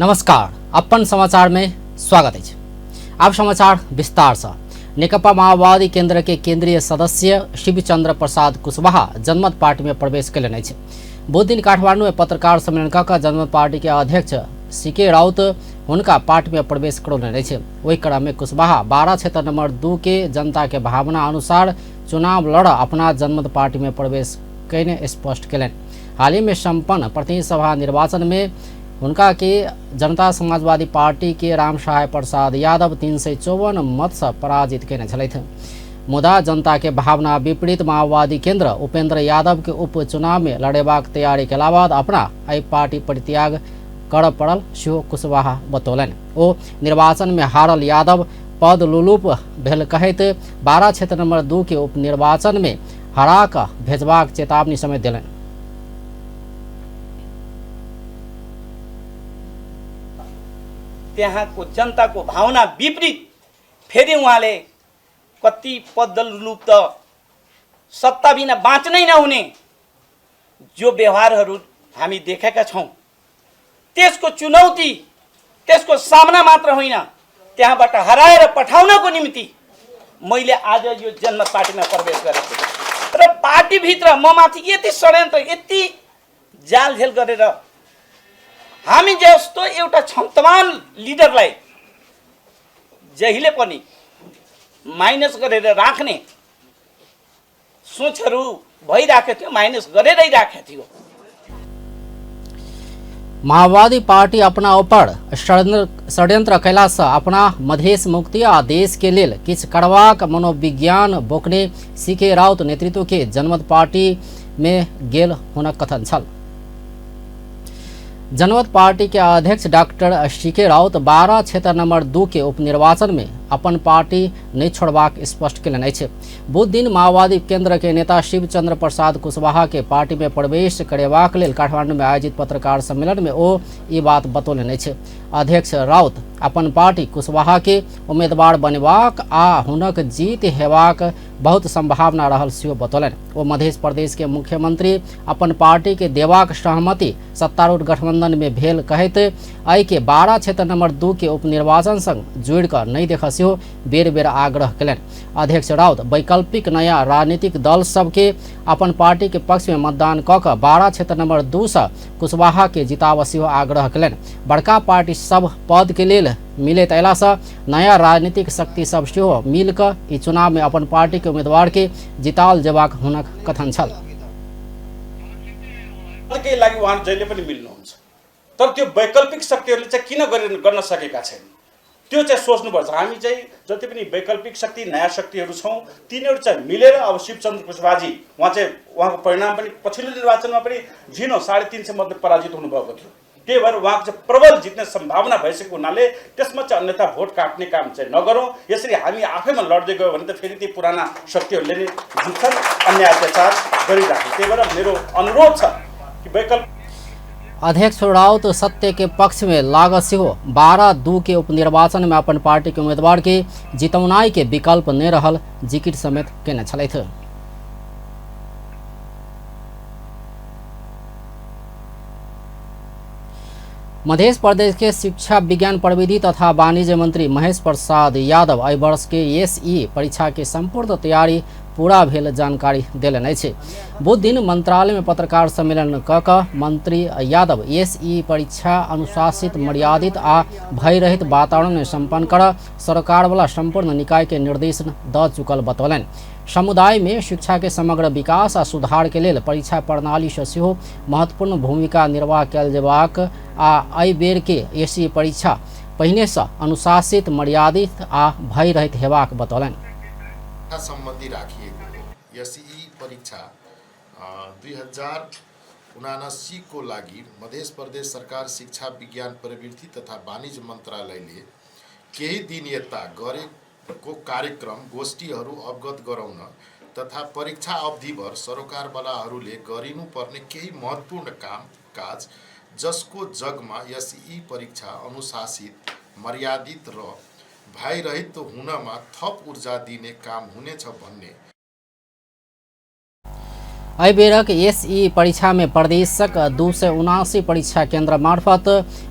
नमस्कार, अपन समाचार में स्वागत अछि। आब समाचार विस्तार से। नेकपा माओवादी केंद्र के केंद्रीय सदस्य शिवचंद्र प्रसाद कुशवाहा जनमत पार्टी में प्रवेश कयलनि अछि। बुध दिन काठमांडू में पत्रकार सम्मेलन कऽ कऽ जनमत पार्टी के अध्यक्ष सी के राउत हुनका पार्टी में प्रवेश करौलनि अछि। ओहि क्रम में कुशवाहा 12 क्षेत्र नंबर 2 के जनता के भावना अनुसार चुनाव लड़ अपना जनमत पार्टी में प्रवेश कयने स्पष्ट कयलनि। हाल ही में संपन्न प्रतिनिधि सभा निर्वाचन में हुनका के जनता समाजवादी पार्टी के राम सहाय प्रसाद यादव 354 मत से पराजित कयने छलथि। मुदा जनता के भावना विपरीत माओवादी केंद्र उपेंद्र यादव के उपचुनाव में लड़ेबाक तैयारी केला बाद अपना एहि पार्टी परित्याग करऽ पड़ल सेहो कुशवाहा बतौलनि। ओ निर्वाचन में हारल यादव पद लुलुप भेल कहैत 12 क्षेत्र नंबर 2 के उपनिर्वाचन में हरा कऽ भेजबाक चेतावनी समेत देलनि। त्यहाँको जनताको भावना विपरीत फेरि उहाँले कति पदलुलुप त सत्ता बिना बाँच्नै नहुने जो व्यवहारहरू हामी देखेका छौँ त्यसको चुनौती, त्यसको सामना मात्र होइन, त्यहाँबाट हराएर पठाउनको निम्ति मैले आज यो जनमत पार्टीमा प्रवेश गरेको छु। र पार्टीभित्र म माथि यति षड्यन्त्र, यति जालझेल गरेर हामी जस्तो एउटा क्षमतावान लिडरलाई जहिले पनि माइनस गरेर राख्ने सोचहरू भइरहेको थियो, माइनस गरेरै राखेको थियो। माओवादी पार्टी अपना ऊपर षड्यंत्र कयला से अपना मधेश मुक्ति आ देश के लेल किछु करबाक मनोविज्ञान बोकने सी के राउत नेतृत्व के जनमत पार्टी में गेल हुनक कथन छल। जनमत पार्टी के अध्यक्ष डॉक्टर सी के राउत 12 क्षेत्र नंबर 2 के उपनिर्वाचन में अपन पार्टी नहीं छोड़बाक स्पष्ट कयलनि अछि। बुध दिन माओवादी केंद्र के नेता शिवचंद्र प्रसाद कुशवाहा के पार्टी में प्रवेश करेबाक लेल काठमांडू में आयोजित पत्रकार सम्मेलन में ओ ई बात बतौलनि अछि। अध्यक्ष राउत अपन पार्टी कुशवाहा के उम्मीदवार बनेबाक आ हुनक जीत हेबाक बहुत संभावना रहल सेहो बतौलनि। ओ मध्य प्रदेश के मुख्यमंत्री अपन पार्टी के देबाक सहमति सत्तारूढ़ गठबंधन में भेल कहैत एहि के 12 क्षेत्र नंबर 2 के उपनिर्वाचन संग जोड़ि कऽ नहि देखऽ सेहो बेर बेर आग्रह कयलनि। अध्यक्ष राउत वैकल्पिक नया राजनीतिक दल सबके अपन पार्टी के पक्ष में मतदान कऽ कऽ 12 क्षेत्र नंबर 2 सँ कुशवाहा के जिताबऽ सेहो आग्रह कयलनि। बड़का पार्टी सब पद के लेल मिलैत अयला सँ नया राजनीतिक शक्ति सब सेहो मिल कऽ ई चुनाव में अपन पार्टी के उम्मीदवार के जिताओल जेबाक हुनक कथन छल। पदकै लागि उहाँहरू जहिले पनि मिल्नुहुन्छ, तर त्यो वैकल्पिक शक्तिहरूले चाहिँ किन गर्न सकेका छैनन् त्यो चाहिँ सोच्नुपर्छ। हामी चाहिँ जति पनि वैकल्पिक शक्ति नयाँ शक्तिहरू छौँ तिनीहरू चाहिँ मिलेर अब शिवचन्द्र कुशवाहाजी उहाँ चाहिँ उहाँको परिणाम पनि पछिल्लो निर्वाचनमा पनि झिनो 350 मतले पराजित हुनुभएको थियो। त्यही भएर उहाँको चाहिँ प्रबल जित्ने सम्भावना भइसकेको हुनाले त्यसमा चाहिँ अन्यथा भोट काट्ने काम चाहिँ नगरौँ। यसरी हामी आफैमा लड्दै गयो भने त फेरि ती पुराना शक्तिहरूले नै जित्छन्, अन्याय अत्याचार गरिराख्छन्। त्यही भएर मेरो अनुरोध छ कि वैकल्पिक अध्यक्ष राउत सत्य के पक्ष में लागत सेहो 12-2 के उपनिर्वाचन में अपन पार्टी के उम्मीदवार के जितौनाई के विकल्प नहि रहल जिकिर समेत केने छलथि। मध्य प्रदेश के शिक्षा विज्ञान प्रविधि तथा वाणिज्य मंत्री महेश प्रसाद यादव एहि वर्ष के एसई परीक्षा के संपूर्ण तैयारी पूरा भेल जानकारी देलनि अछि। बुध दिन मंत्रालय में पत्रकार सम्मेलन कऽ कऽ मंत्री यादव एसई परीक्षा अनुशासित, मर्यादित आ भयरहित वातावरण में संपन्न कर सरकार वाला संपूर्ण निकाय के निर्देश दऽ चुकल बतौलनि। समुदाय में शिक्षा के समग्र विकास आ सुधार के लेल परीक्षा प्रणाली से सेहो महत्वपूर्ण भूमिका निर्वाह कयल जेबाक आ एहि बेर के एसई परीक्षा पहिने सँ अनुशासित, मर्यादित आ भयरहित हेबाक बतौलनि। सम्बन्धी राखिएको हो। एसई परीक्षा 2079 को लागि मध्य प्रदेश सरकार शिक्षा विज्ञान प्रविधि तथा वाणिज्य मन्त्रालयले केही दिन यता गरेको कार्यक्रम गोष्ठीहरू अवगत गराउन तथा परीक्षा अवधिभर सरोकारवालाहरूले गरिनुपर्ने केही महत्त्वपूर्ण काम काज जसको जगमा एसई परीक्षा अनुशासित, मर्यादित र भयरहित हुनमा थप ऊर्जा दिने काम हुनेछ भन्ने। एहि बेरक एसई परीक्षा में प्रदेशक 279 परीक्षा केंद्र मार्फत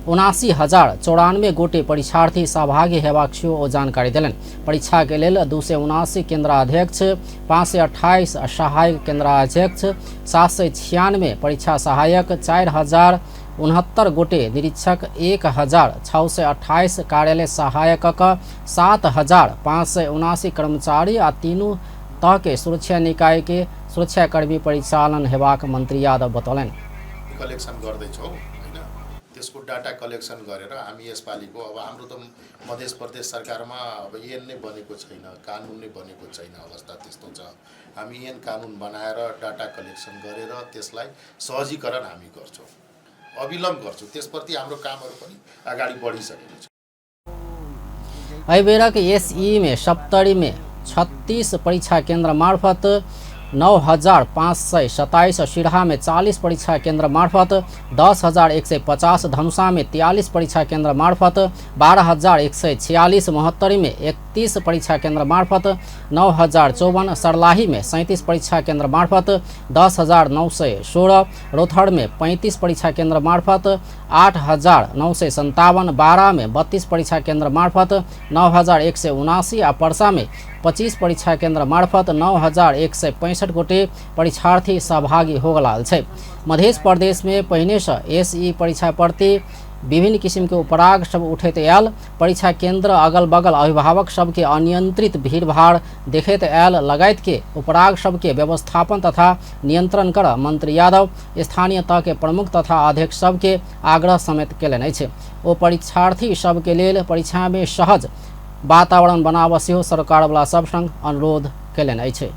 79,094 गोटे परीक्षार्थी सहभागी हेबाक सेहो ओ जानकारी देलनि। परीक्षा के लेल 279 केंद्राध्यक्ष, 528 सहायक केंद्राध्यक्ष, 796 परीक्षा सहायक, 4069 गोटे निरीक्षक, 1628 कार्यालय सहायकक 7579 कर्मचारी आ तीनू तह के सुरक्षा निकाय के सुरक्षाकर्मी परिचालन हेबाक मंत्री यादव बतौलनि। कलेक्सन गर्दैछौँ होइन, त्यसको डाटा कलेक्सन गरेर हामी यसपालिको अब हाम्रो त मध्य प्रदेश सरकारमा अब ऐन नै बनेको छैन, कानुन नै बनेको छैन, अवस्था त्यस्तो छ। हामी ऐन कानुन बनाएर डाटा कलेक्सन गरेर त्यसलाई सहजीकरण हामी गर्छौँ, अविलम्ब गर्छौँ। त्यसप्रति हाम्रो कामहरू पनि अगाडि बढिसकेको छ। एहि बेरक एसई में सप्तरी में 36 परीक्षा केंद्र मार्फत 9527, सिरहा में 40 परीक्षा केंद्र मार्फत 10,150, धनुषा में 43 परीक्षा केंद्र मार्फत 12,146, महोत्तरी में 31 परीक्षा केंद्र मार्फत 9054, सर्लाही में 37 परीक्षा केंद्र मार्फत 10,916, रौतहट में 35 परीक्षा केंद्र मार्फत 8957, बारा में 32 परीक्षा केंद्र मार्फत 9179 आ परसा में 25 परीक्षा केंद्र मार्फत 9165 गोटे परीक्षार्थी सहभागी हो गेल छै। मध्य प्रदेश में पहिने से एसई परीक्षा प्रति विभिन्न किसिम के उपराग सब उठैत आयल। परीक्षा केंद्र अगल बगल अभिभावक सबके अनियंत्रित भीड़भाड़ देखैत आयल लगायत के उपराग सबके व्यवस्थापन तथा नियंत्रण कर मंत्री यादव स्थानीय तह के प्रमुख तथा अध्यक्ष सबके आग्रह समेत केलनि अछि। ओ परीक्षार्थी सबके लेल परीक्षा में सहज वातावरण बनाबऽ सेहो सरकारवला सब संग अनुरोध केलनि अछि।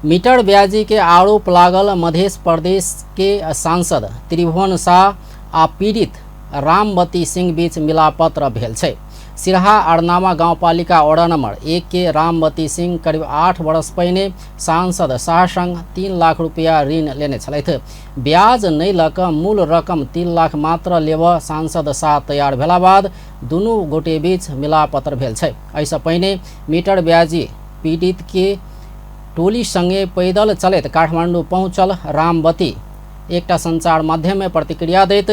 मीटर ब्याजी के आरोप लागल मध्य प्रदेश के सांसद त्रिभुवन शाह आ पीड़ित रामवती सिंह बीच मिलापत्र भेल छै। सिरहा अरनामा गाउँपालिका वडा नम्बर 1 के रामवती सिंह करीब 8 वर्ष पहिने सांसद शाह संग 3 लाख रुपया ऋण लेने छलथि। ब्याज नहि लऽ कऽ मूल रकम 3 लाख मात्र लेबऽ सांसद शाह तैयार भेला बाद दुनू गोटे बीच मिलापत्र भेल छै। एहिसँ पहिने मीटर ब्याजी पीड़ित के टोली संगे पैदल चलैत काठमाडौँ पहुँचल रामवती एकटा संचार माध्यम में प्रतिक्रिया दैत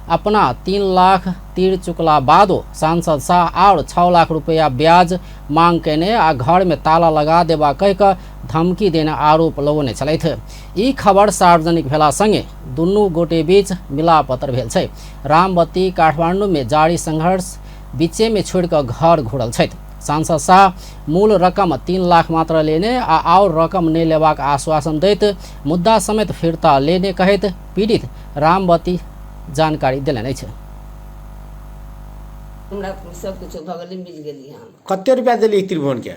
अपना 3 लाख तिर चुकला बादो सांसद शाह और 6 लाख रुपया ब्याज मांग केने आ घर में ताला लगा देबा कहि कऽ धमकी देने आरोप लगौने छलथि। ई खबर सार्वजनिक भेला संगे दुनू गोटे बीच मिलापत्र भेल छै। रामवती काठमाडौँ में जारी संघर्ष बीचे में छोड़ि कऽ घर घुरल छथि। सांसद शाह मूल रकम 3 लाख मात्र लेने आ और रकम नहि लेबाक आश्वासन दैत मुद्दा समेत फिर्ता लेने कहैत पीड़ित रामवती जानकारी देलनि अछि। हमरा सब किछु भऽ गेलै, मिल गेली हम। कते रुपया देली त्रिभुवन के?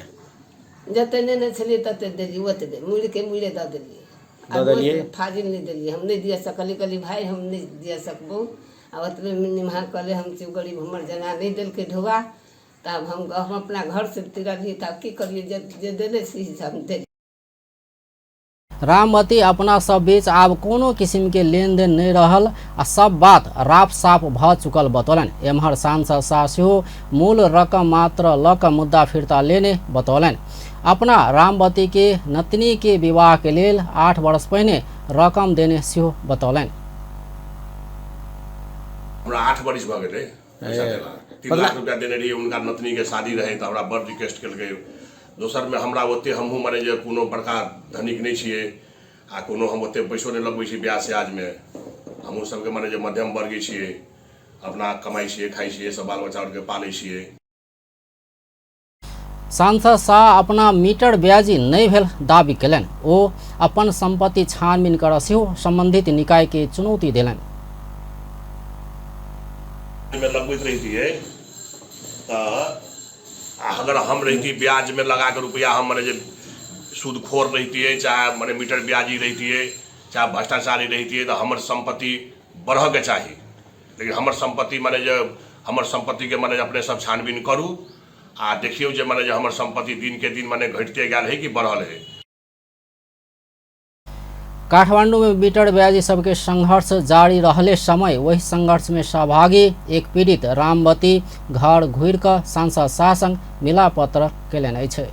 जते नेने छलियै तते देलियै, ओतबे मूलके मूले दऽ देलियै। दऽ देलियै? फाजिल नहि देलियै, हम नहि दिअ सकलियै। कहलियै भाय हम नहि दिअ सकबौ, आ ओतबे निमहा कहले हम छी गरीब, हमर जना नहि देलकै ढोआ, तब हम अपना घरसँ तिरलियै। तब की करियै, जे जे देने छी से हम देलियै। रामवती अपना सब बीच आब कोनो किसिम के लेनदेन नहि रहल आ सब बात राफ साफ भऽ चुकल बतौलनि। एम्हर सांसद शाह सेहो मूल रकम मात्र लऽ कऽ मुद्दा फिर्ता लेने बतौलनि। अपना रामवती के नतनी के विवाह के लेल 8 वर्ष पहिने रकम देने सेहो बतौलनि। हमरा 8 बरिस भऽ गेलै पैसा देला। 3 लाख रुपया देने रहियै हुनका, नतनीके शादी रहै तऽ हमरा बड़ रिक्वेस्ट केलकै। दोसरमे हमरा ओते हमहूँ मने जे कोनो बड़का धनिक नहि छियै आ कोनो हम ओते पैसो नहि लगबै छी ब्याह स्याजमे। हमहूँ सबके मने जे मध्यम वर्गीय छियै, अपना कमाइ छियै, खाइ छियै, सब बाल बच्चा आरके पालै छियै। सांसद शाह अपना मीटर ब्याजी नहि भेल दावी केलनि। ओ अपन संपत्ति छानबीन करऽ सेहो संबंधित निकाय के चुनौती देलनि। मे लगबैत रहितियै तऽ अगर हम रहिती ब्याजमे लगा कऽ रुपया, हम मने जे सूदखोर रहितियै, चाहे मने मीटर ब्याजी रहितियै, चाहे भ्रष्टाचारी रहितियै, तऽ हमर सम्पत्ति बढ़ऽके चाही। लेकिन हमर सम्पत्ति मने जे हमर सम्पत्तिके मने जे अपने सब छानबीन करू आ देखियौ जे मने जे हमर सम्पत्ति दिनके दिन मने घटिते गेल है कि बढ़ल है। काठमांडू में मीटर ब्याजी सबके संघर्ष जारी रहले समय वही संघर्ष में सहभागी एक पीड़ित रामवती घर घुरि कऽ सांसद शाह संग मिलापत्र केलनि अछि।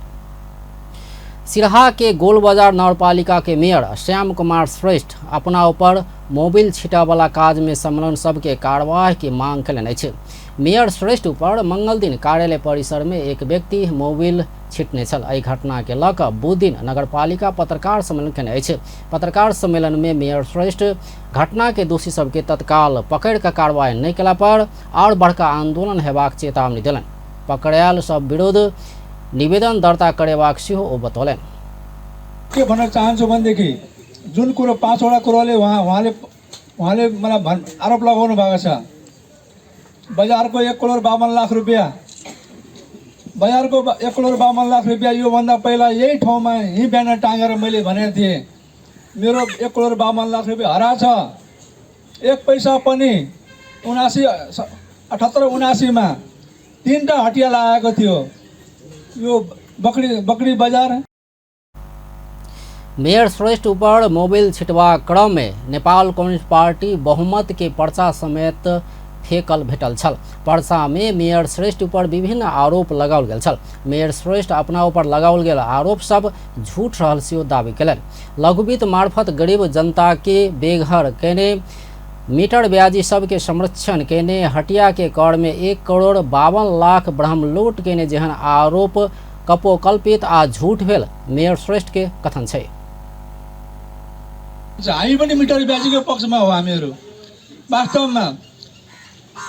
सिरहा के गोलबाजार नगरपालिका के मेयर श्याम कुमार श्रेष्ठ अपना ऊपर मोबिल छिटावाला काज में संलग्न सबके कार्यवाही के मांग कयलनि अछि। मेयर श्रेष्ठ ऊपर मंगल दिन कार्यालय परिसर में एक व्यक्ति मोबिल छिटने छल। एहि घटना के लऽ कऽ बुध दिन नगरपालिका पत्रकार सम्मेलन केने अछि। पत्रकार सम्मेलन में मेयर श्रेष्ठ घटना के दोषी सबके तत्काल पकड़ि कऽ कार्रवाई नहि केला पर आओर बड़का आंदोलन हेबाक चेतावनी देलनि। पकड़ायल सब विरुद्ध निवेदन दर्ता करेबाक सेहो ओ बतौलनि। के भन्न चाहन्छु भनेदेखि जुन कुरो 5वटा कुरोले उहाँले मलाई आरोप लगाउनु भएको छ। बजारको 1,52,00,000 रुपियाँ, बजारको 1,52,00,000 रुपियाँ योभन्दा पहिला यही ठाउँमा यहीँ ब्यानर टाँगेर मैले भनेको थिएँ, मेरो 1,52,00,000 रुपियाँ हराएको छ, एक पैसा पनि 78-79 मा 3टा हटिया लगाएको थियो यो बकरी बजार। मेयर श्रेष्ठ ऊपर मोबाइल छिटवा क्रम में नेपाल कम्युनिस्ट पार्टी बहुमत के पर्चा समेत फेकल भेटल छल। पर्चा में मेयर श्रेष्ठ ऊपर विभिन्न आरोप लगाओल गेल छल। मेयर श्रेष्ठ अपना ऊपर लगाओल गेल आरोप सब झूठ रहल सेहो दावी केलनि। लघुवित्त मार्फत गरीब जनता के बेघर केने, मीटर ब्याजी सबके संरक्षण केने, हटिया के कर में 1,52,00,000 ब्रह्मलूट केने जेहन आरोप कपोकल्पित आ झूठ भेल मेयर श्रेष्ठ के कथन छै। हामी पनि मिटर ब्याजीको पक्षमा हो। हामीहरू वास्तवमा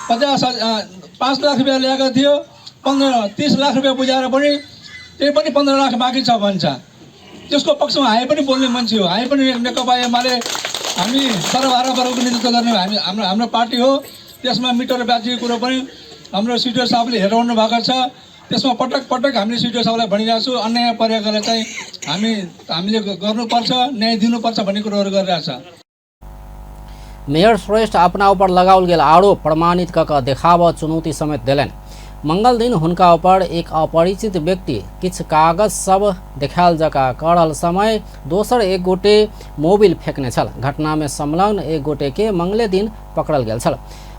5 लाख रुपियाँ ल्याएको थियो, 15-30 लाख रुपियाँ बुझाएर पनि त्यही पनि 15 लाख बाँकी छ भन्छ। त्यसको पक्षमा हामी पनि बोल्ने मान्छे हो। हामी पनि नेकपा एमाले हामी सर्वहारा वर्गको नेतृत्व गर्ने हामी हाम्रो पार्टी हो। त्यसमा मिटर ब्याजीको कुरो पनि हाम्रो सिडिओ साहबले हेराउनु भएको छ। त्यसमा पटक पटक हामीले सिडिओ साहबलाई भनिरहेको छु, अन्याय परेकोलाई चाहिँ हामीले गर्नुपर्छ, न्याय दिनुपर्छ भन्ने कुरोहरू गरिरहेछ। मेयर श्रेष्ठ अपना ऊपर लगाओल गेल आरोप प्रमाणित कऽ कऽ देखाबऽ चुनौती समेत देलनि। मंगल दिन हुनका ऊपर एक अपरिचित व्यक्ति किछु कागज सब देखायल जकाँ कऽ रहल समय दोसर एक गोटे मोबिल फेंकने छल। घटना में संलग्न एक गोटे के मंगले दिन पकड़ल गेल छल।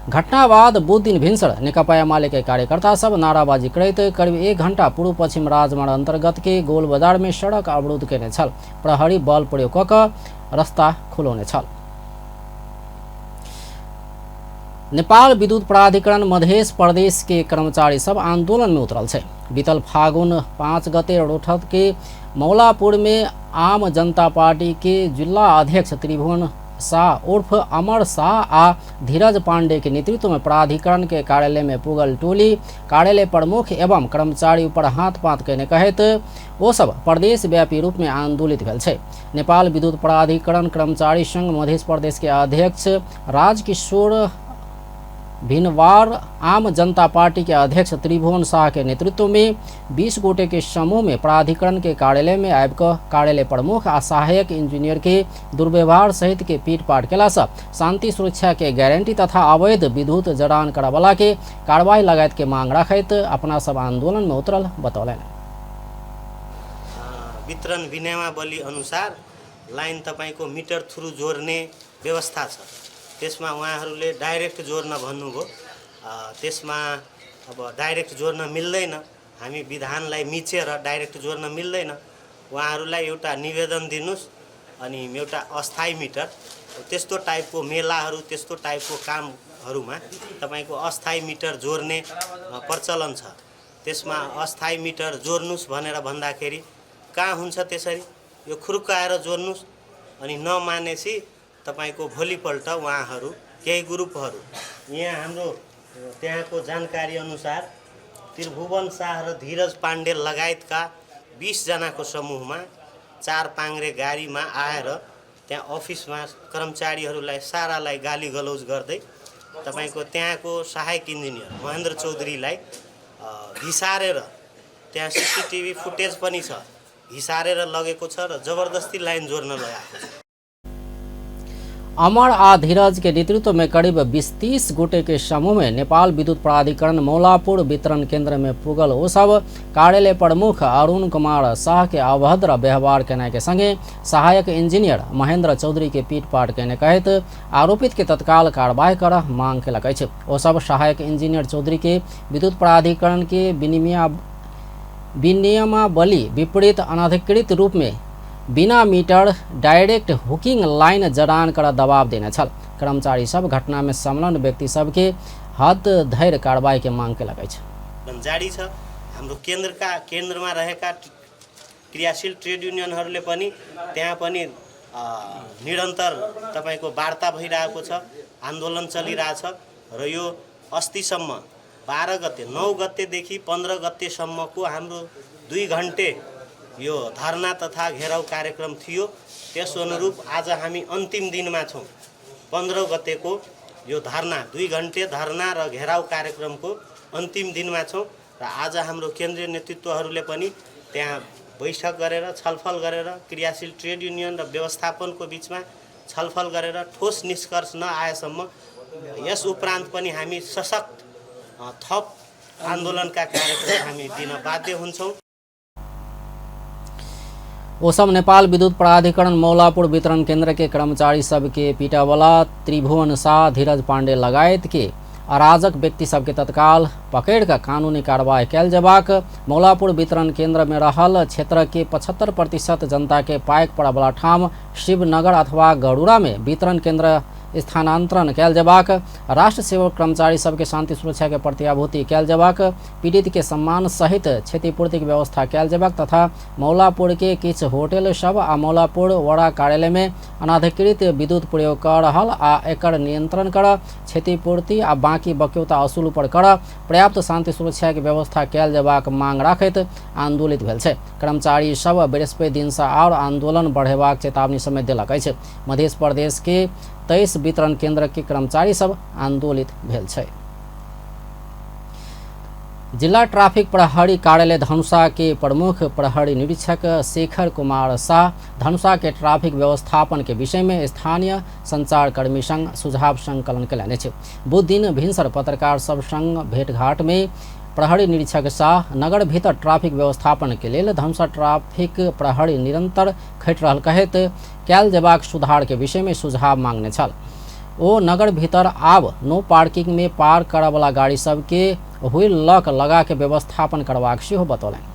घटना बाद बुध दिन भिनसर नेकपा एमाले के कार्यकर्ता सब नाराबाजी करैत करीब 1 घंटा पूर्व पश्चिम राजमार्ग अंतर्गत के गोल बाजार में सड़क अवरुद्ध केने छल। प्रहरी बल प्रयोग कऽ कऽ रास्ता खुलौने छल। नेपाल विद्युत प्राधिकरण मधेश प्रदेश के कर्मचारी सब आंदोलन में उतरल छै। बीतल फागुन 5 गते रोठत के मौलापुर में आम जनता पार्टी के जिला अध्यक्ष त्रिभुवन शाह उर्फ अमर शाह आ धीरज पांडे के नेतृत्व में प्राधिकरण के कार्यालय में पुगल टोली कार्यालय प्रमुख एवं कर्मचारी ऊपर हाथ पात केने कहैत ओ सब प्रदेश व्यापी रूप में आंदोलित भेल छै। नेपाल विद्युत प्राधिकरण कर्मचारी संघ मध्य प्रदेश के अध्यक्ष राजकिशोर भिनवार आम जनता पार्टी के अध्यक्ष त्रिभुवन शाह के नेतृत्व में 20 गोटे के समूह में प्राधिकरण के कार्यालय में आबि कऽ कार्यालय प्रमुख आ सहायक इंजीनियर के दुर्व्यवहार सहित के पीटपाट केला सँ शांति सुरक्षा के गारंटी तथा अवैध विद्युत जड़ान करऽवला के कार्रवाई लगायत के मांग रखैत अपना सब आंदोलन में उतरल बतौलनि। वितरण विनियमावली अनुसार लाइन तपाईको मिटर थ्रु जोड्ने व्यवस्था छ, त्यसमा उहाँहरूले डाइरेक्ट जोड्न भन्नुभयो। त्यसमा अब डाइरेक्ट जोड्न मिल्दैन, हामी विधानलाई मिचेर डाइरेक्ट जोड्न मिल्दैन। उहाँहरूलाई एउटा निवेदन दिनुस् अनि एउटा अस्थायी मिटर, त्यस्तो टाइपको मेलाहरू त्यस्तो टाइपको कामहरूमा तपाईको अस्थायी मिटर जोड्ने प्रचलन छ, त्यसमा अस्थायी मिटर जोड्नुस् भनेर भन्दाखेरि कहाँ हुन्छ त्यसरी, यो खुर्काएर जोड्नुस्। अनि नमानेपछि तपाईको भोलिपल्ट उहाँहरू केही ग्रुपहरू यहाँ हाम्रो त्यहाँको जानकारी अनुसार त्रिभुवन शाह र धीरज पाण्डे लगायतका 20 जनाको समूहमा 4 पाङ्रे गाडीमा आएर त्यहाँ अफिसमा कर्मचारीहरूलाई सारालाई गाली गलौज गर्दै तपाईको त्यहाँको सहायक इन्जिनियर महेन्द्र चौधरीलाई घिसारेर, त्यहाँ सिसिटिभी फुटेज पनि छ, घिसारेर लगेको छ र जबरजस्ती लाइन जोड्न लगाएको छ। अमर आ धीरज के नेतृत्व में करीब 20-30 गोटे के समूह में नेपाल विद्युत प्राधिकरण मौलापुर वितरण केंद्र में पुगल ओ सब कार्यालय प्रमुख अरुण कुमार शाह के अभद्र व्यवहार केनाइ के संगे सहायक इंजीनियर महेंद्र चौधरी के पीटपाट केने कहैत आरोपित के तत्काल कार्रवाई कर मांग केलक अछि। ओ सब सहायक इंजीनियर चौधरी के विद्युत प्राधिकरण के विनियमावली विपरीत अनधिकृत रूप में बिना मीटर डायरेक्ट हुकिंग लाइन जड़ान कर दबाव देने छल। कर्मचारी सब घटना में संलग्न व्यक्ति सबके हद धरि कारवाई के मांग केलक अछि। जारी छ। हाम्रो केन्द्रमा रहेका क्रियाशील ट्रेड युनियनहरूले पनि त्यहाँ पनि निरन्तर तपाईँको वार्ता भइरहेको छ, आन्दोलन चलिरहेछ र यो अस्तिसम्म 12 गते 9 गतेदेखि 15 गतेसम्मको हाम्रो 2 घन्टे यो धरना तथा घेराउ कार्यक्रम थियो। त्यस अनुरूप आज हामी अन्तिम दिनमा छौँ। 15 गतेको यो धरना 2 घन्टे धरना र घेराउ कार्यक्रमको अन्तिम दिनमा छौँ र आज हाम्रो केन्द्रीय नेतृत्वहरूले पनि त्यहाँ बैठक गरेर छलफल गरेर क्रियाशील ट्रेड युनियन र व्यवस्थापनको बिचमा छलफल गरेर ठोस निष्कर्ष नआएसम्म यस उपरान्त पनि हामी सशक्त थप आन्दोलनका कार्यक्रम हामी दिन बाध्य हुन्छौँ। ओसम नेपाल विद्युत प्राधिकरण मौलापुर वितरण केंद्र के कर्मचारी सबके पीटावाला त्रिभुवन शाह, धीरज पांडे लगायत के अराजक व्यक्ति सबके तत्काल पकड़ कर कानूनी कार्रवाई कयल जेबाक, मौलापुर वितरण केंद्र में रहल क्षेत्र के 75% जनता के पाइक पड़बला ठाम शिवनगर अथवा गरुड़ा में वितरण केंद्र स्थानांतरण कयल जेबाक, राष्ट्र सेवक कर्मचारी सबके शांति सुरक्षा के प्रत्याभूति कयल जेबाक, पीड़ित के सम्मान सहित क्षतिपूर्ति के व्यवस्था कयल जेबाक तथा मौलापुर के किछु होटल सब आ मौलापुर वड़ा कार्यालय में अनाधिकृत विद्युत प्रयोग कर रहल आ एकर नियंत्रण कर क्षतिपूर्ति आ बाकी बक्यौता असूल पर कर पर्याप्त शांति सुरक्षा के व्यवस्था कयल जेबाक मांग राखैत आंदोलित भेल छै। कर्मचारी सब बृहस्पति दिन से और आंदोलन बढ़ेबाक चेतावनी समेत देलक अछि। मध्य प्रदेश के 23 वितरण केंद्र के कर्मचारी सब आंदोलित भेल छै। जिला ट्राफिक प्रहरी कार्यालय धनुषा के प्रमुख प्रहरी निरीक्षक शेखर कुमार शाह धनुषा के ट्राफिक व्यवस्थापन के विषय में स्थानीय संचारकर्मी संग सुझाव संकलन कयलनि अछि। बुध दिन भिनसर पत्रकार सब संग भेटघाट में प्रहरी निरीक्षक शाह नगर भीतर ट्राफिक व्यवस्थापन के लेल धनुषा ट्राफिक प्रहरी निरंतर खटि रहल कहैत कयल जेबाक सुधार के विषय में सुझाव मांगने छल। ओ नगर भीतर आब नो पार्किंग में पार्क करऽवला गाड़ी सबके व्हील लॉक लगा के व्यवस्थापन करबाक सेहो बतौलनि।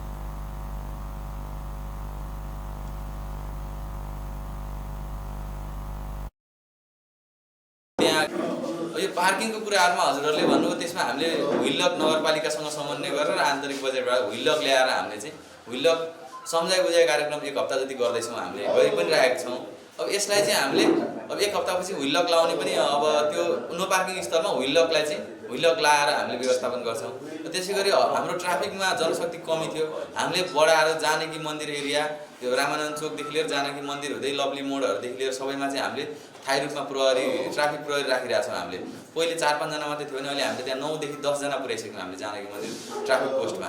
यो पार्किङको कुराहरुमा हजुरहरूले भन्नुभयो, त्यसमा हामीले व्हील लक नगरपालिकासँग समन्वय गरेर आन्तरिक बजेटबाट व्हील लक ल्याएर हामीले चाहिँ व्हील लक सम्झाइ बुझाइ कार्यक्रम एक हप्ता जति गर्दैछौँ, हामीले गरि पनि राखेका छौँ। अब यसलाई चाहिँ हामीले अब एक हप्तापछि व्हील लक लाउने पनि अब त्यो नो पार्किङ स्थलमा व्हील लकलाई चाहिँ व्हील लक लाएर हामीले व्यवस्थापन गर्छौँ। त्यसै गरी हाम्रो ट्राफिकमा जनशक्ति कमी थियो, हामीले बढाएर जानकी मन्दिर एरिया, यो रामानन्द चोकदेखि लिएर जानकी मन्दिर हुँदै लभली मोडहरूदेखि लिएर सबैमा चाहिँ हामीले स्थायी रूपमा प्रहरी ट्राफिक प्रहरी राखिरहेको छौँ। हामीले पहिले 4-5 जना मात्रै थियो भने अहिले हामीले त्यहाँ 9 देखि 10 जना पुर्याइसक्यौँ हामीले जानकी मन्दिर ट्राफिक पोस्टमा।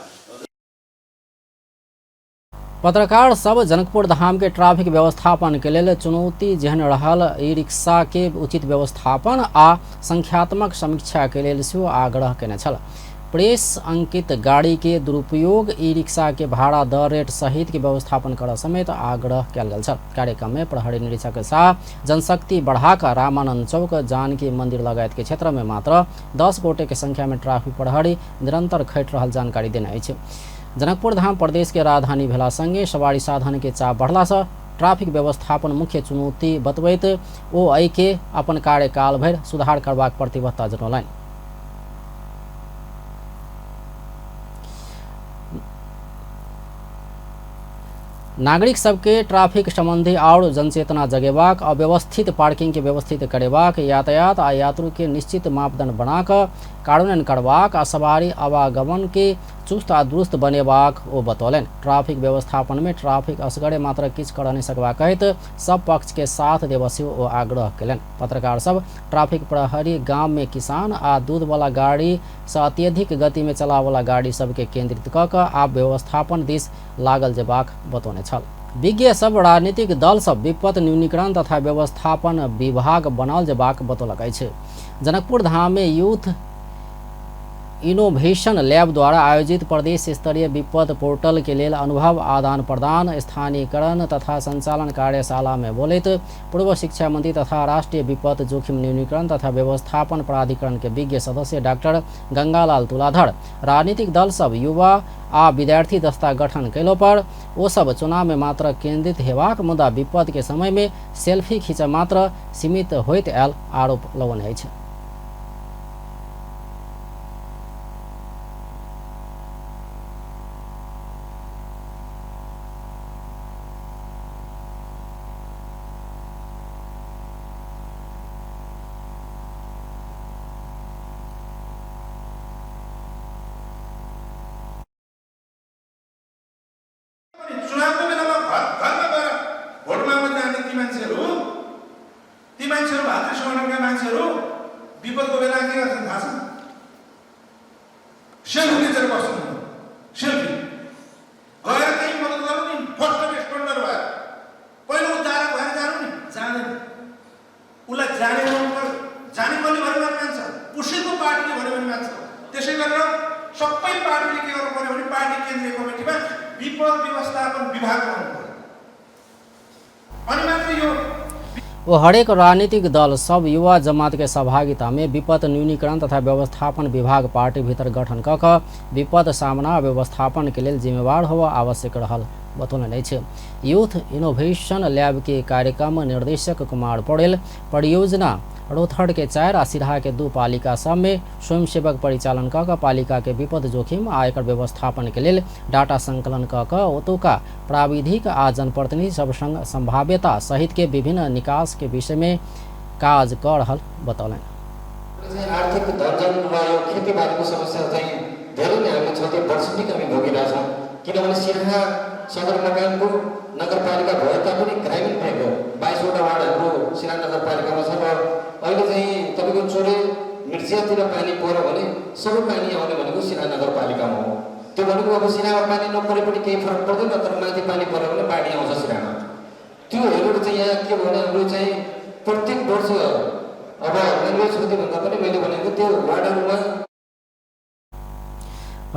पत्रकार सब जनकपुर धाम के ट्राफिक व्यवस्थापन के लेल चुनौती जेहन रहल ई रिक्शा के उचित व्यवस्थापन आ संख्यात्मक समीक्षा के लेल सेहो आग्रह केने छल। प्रेस अंकित गाड़ी के दुरुपयोग, ई रिक्शा के भाड़ा दर रेट सहित के व्यवस्थापन कर समेत आग्रह कयल गेल छल। कार्यक्रम में प्रहरी निरीक्षक शाह जनशक्ति बढ़ाकर रामानंद चौक, जानकी मंदिर लगायत के क्षेत्र में मात्र 10 गोटे के संख्या में ट्राफिक प्रहरी निरंतर खटि रहल जानकारी देने अछि। जनकपुर धाम प्रदेश के राजधानी भेला संगे सवारी साधन के चाप बढ़ला से ट्राफिक व्यवस्थापन मुख्य चुनौती बतबैत ओ एहि के अपन कार्यकाल भरि सुधार करबाक प्रतिबद्धता जनौलनि। नागरिक सबके ट्राफिक संबंधी और जनचेतना जगेबाक, अव्यवस्थित पार्किंग के व्यवस्थित करेबाक, यातायात आ यात्रु के निश्चित मापदंड बनाकऽ कार्यान्वयन करबाक आ सवारी आवागमन के चुस्त आ दुरुस्त बनेबाक ओ बतौलनि। ट्राफिक व्यवस्थापन में ट्राफिक असगरे मात्र किछु कर नहि सकबाक कहैत सब पक्ष के साथ देबऽ सेहो ओ आग्रह कयलनि। पत्रकार सब ट्राफिक प्रहरी गाम में किसान आ दूधवला गाड़ी से अत्यधिक गति में चलावला गाड़ी सबके केंद्रित कऽ कऽ आब व्यवस्थापन दिस लागल जेबाक बतौने छल। विज्ञ सब राजनीतिक दल सब विपत्त न्यूनीकरण तथा व्यवस्थापन विभाग बनाओल जेबाक बतौलक अछि। जनकपुर धाम में यूथ इनोवेशन लैब द्वारा आयोजित प्रदेश स्तरीय विपद पोर्टल के लेल अनुभव आदान प्रदान, स्थानीयकरण तथा संचालन कार्यशाला में बोलैत पूर्व शिक्षा मंत्री तथा राष्ट्रीय विपद जोखिम न्यूनीकरण तथा व्यवस्थापन प्राधिकरण के विज्ञ सदस्य डाक्टर गंगालाल तुलाधर राजनीतिक दल सब युवा आ विद्यार्थी दस्ता गठन कयलो पर ओ सब चुनाव में मात्र केंद्रित हेबाक मुदा विपद के समय में सेल्फी खींच मात्र सीमित होइत आयल आरोप लगौने अछि। चुनावको बेलामा घर घरमा गएर भोट माग्न जाने ती मान्छेहरू भातृ सङ्गठनका मान्छेहरू विपदको बेला के गर्छन् थाहा छ? सेल्फी खिचेर बस्छन्। सेल्फी गएर त्यही मद्दत गर्नु नि, फर्स्ट रेस्पोन्डर भएर पहिलो उद्धारक भएर जानु नि, जाँदैन। उसलाई जाने जाने कसले भन्यो भने मान्छ, उसैको पार्टीले भन्यो भने मान्छ। त्यसै गरेर सबै पार्टीले के गर्नु पर्यो भने पार्टी केन्द्रीय कमिटीमा विपद व्यवस्थापन विभाग बनाउनु पर्यो। अनि मात्र यो वो हरेक राजनीतिक दल सब युवा जमात के सहभागिता में विपद न्यूनीकरण तथा व्यवस्थापन विभाग पार्टी भीतर गठन क विपद सामना व्यवस्थापन के लेल जिम्मेवार होब आवश्यक रहल बतौलनि अछि। यूथ इनोवेशन लैब के कार्यक्रम निर्देशक कुमार पौडेल परियोजना रौतहट के 4 आ सिरहा के 2 पालिका सब में स्वयंसेवक परिचालन क पालिका के विपद जोखिम आ एकर व्यवस्थापन के लेल डाटा संकलन क ओतुका प्राविधिक आ जनप्रतिनिधि सब संग संभाव्यता सहित के विभिन्न निकास के विषय में काज क रहल बतौलनि। आर्थिक धनजन र यो खेतीबारीको समस्या चाहिँ धेरै नै हामीले क्षति वर्षौँदेखि हामी भोगिरहेछौँ, किनभने सिरहा सदरमुकामको नगरपालिका भए तापनि ग्रामीण भेग हो, 22वटा वार्ड हाम्रो सिरहा नगरपालिकामा छ र अहिले चाहिँ तपाईँको चोरे मिर्जियातिर पानी पऱ्यो भने सबै पानी आउने भनेको सिरहा नगरपालिकामा हो। त्यो भनेको अब सिरहामा पानी नपरे पनि केही फरक पर्दैन, तर माथि पानी पऱ्यो भने बाढी आउँछ सिरहामा। त्यो हेरेर चाहिँ यहाँ के भने हाम्रो चाहिँ प्रत्येक वर्ष अब मानवीय क्षतिभन्दा पनि मैले भनेको त्यो वार्डहरूमा